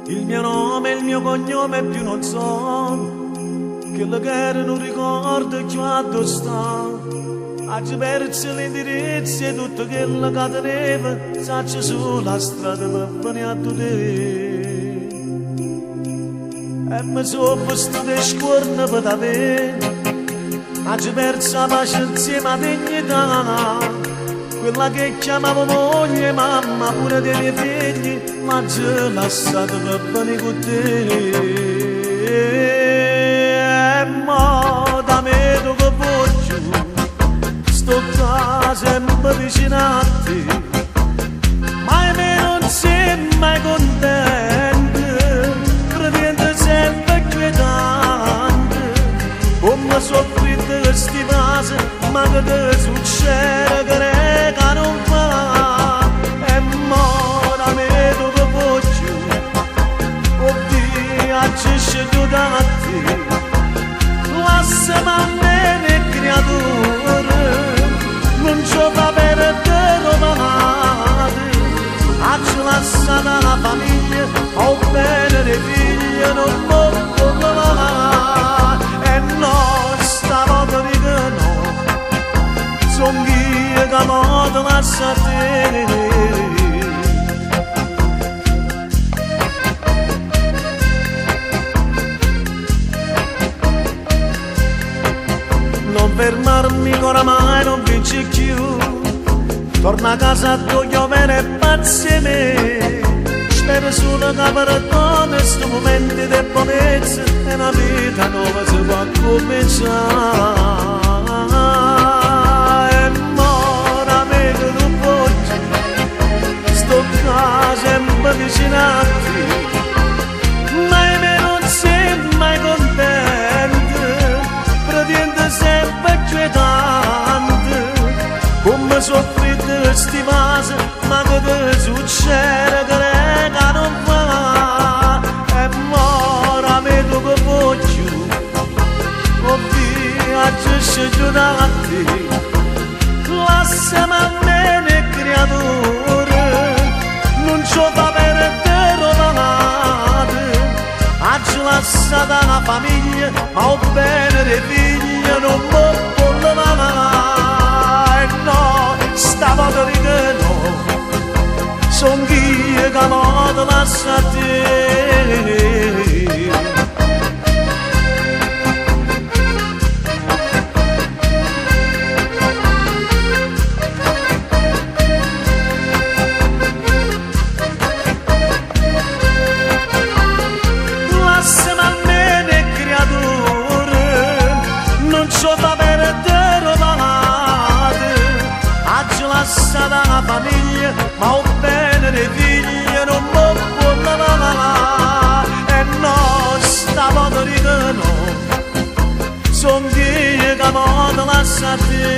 Il mio nome e il mio cognome più non so, quello che era non ricordo più addo sta. Oggi perso l'indirizzo e tutto quello che tenevo, saccio sulla strada per venire a te. E mi sono vestito di scorno per te, oggi perso la pace insieme a dignità. Quella che chiamavo moglie, mamma pure dei miei figli, ma già lasciato per venire con te. E mo da me dove voglio, sto qua sempre vicino a te, ma me non sei mai contento, pretendo sempre più tanto, come soffritto questi vasi, ma che ti succede che che non fa? E mo da me dove voglio, o viaggio scelto da te, lasciami a me creatura, non ci va per te romane, faccio lasciata la famiglia, ho bene le figlie, non posso trovare, e no, stavolta dico no, son io che mo te lascio a te. Non fermarmi che oramai non vinci più, torna a casa tu piovere e pazzi me. Spero solo che per questo momento di debolezza e una vita nuova si può cominciare. E ora vedo tu voglio, sto qua sempre vicino a te, ma me non sei mai contento, pretendo sempre più tanto, come soffritto questi vasi, ma che ti succede che non fa? E ora vedo che voglio, o viaggio scelto da te, lasciami a me creatura, non ci va per te romane, faccio lasciata la famiglia, ma ho bene le figlie, non può levare, no, stavolta dico no, son io che mo te lascio a te. Lasciami a me creatura, non ci va per te romane, faccio lasciata la famiglia, ma ho bene le figlie, non può levare, e no, stavolta dico no, son io che mo te lascio a te.